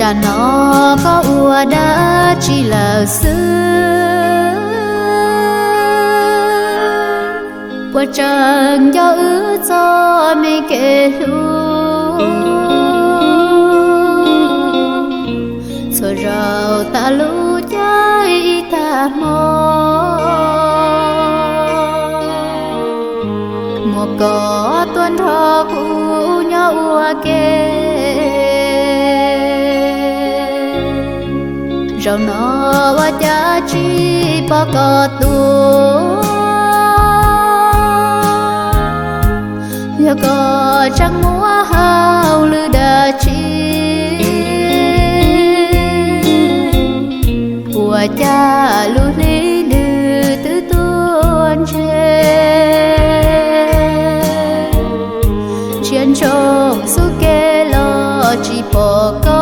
Tam no koj ua dab tsi lawm xwb? Puas tseem nco wb txoj me kev hlub? Txhua zaus tas lub caij ib tag hmo, muab koj tuaj nrog kuv nyob ua ke. Zaum no ua cas tsis pom koj tuaj? Yog koj tseem muaj hauj lwm dab tsi, ua cas lub hli nws twb tuaj ntshe? Ntsia ntsoov xub ke los tsis pom koj.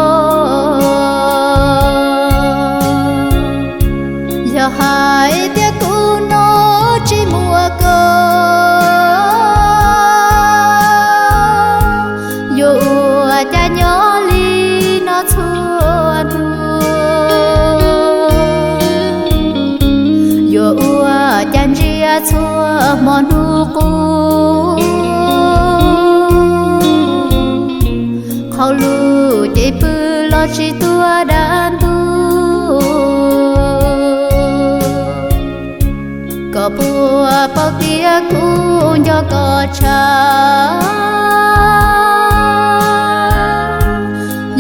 Yog hais tias kuv no tsis muaj koj, yuav ua cas nyob li no txhua hnub? Yuav ua cas ntsia txhua hmo hnub qub? Qhov lus ces pw los tsis tuaj dab ntub. Koj puas paub tias kuv nco koj tshaj?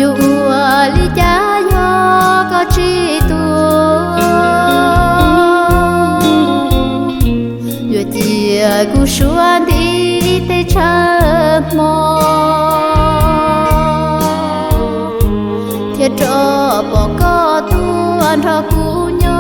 Yuav ua li cas yog koj tsis tuaj? Yuav cia kuv suav nti tej tshav hmo, thiaj rov pom koj tuaj nrog kuv nyob.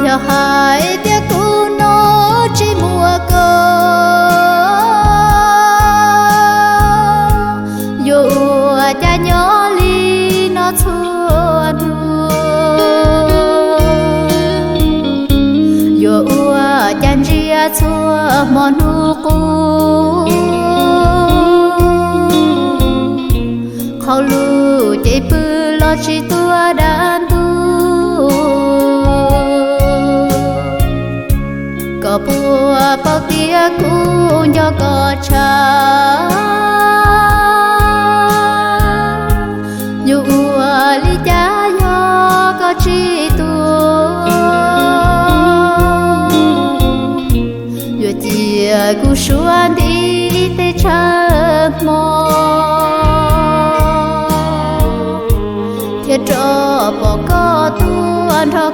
Yog hais tias kuv no tsis muaj koj, yuav ua cas nyob li no txhua hnub? Yuav ua cas ntsia txhua hmo hnub qub? Qhov lus ces pw los tsis tuaj dab ntub. Koj puas paub tias kuv nco koj tshaj? Yuav ua li cas yog koj tsis tuaj? Yuav cia kuv suav nti tej tshav hmo, thiaj rov pom koj tuaj nrog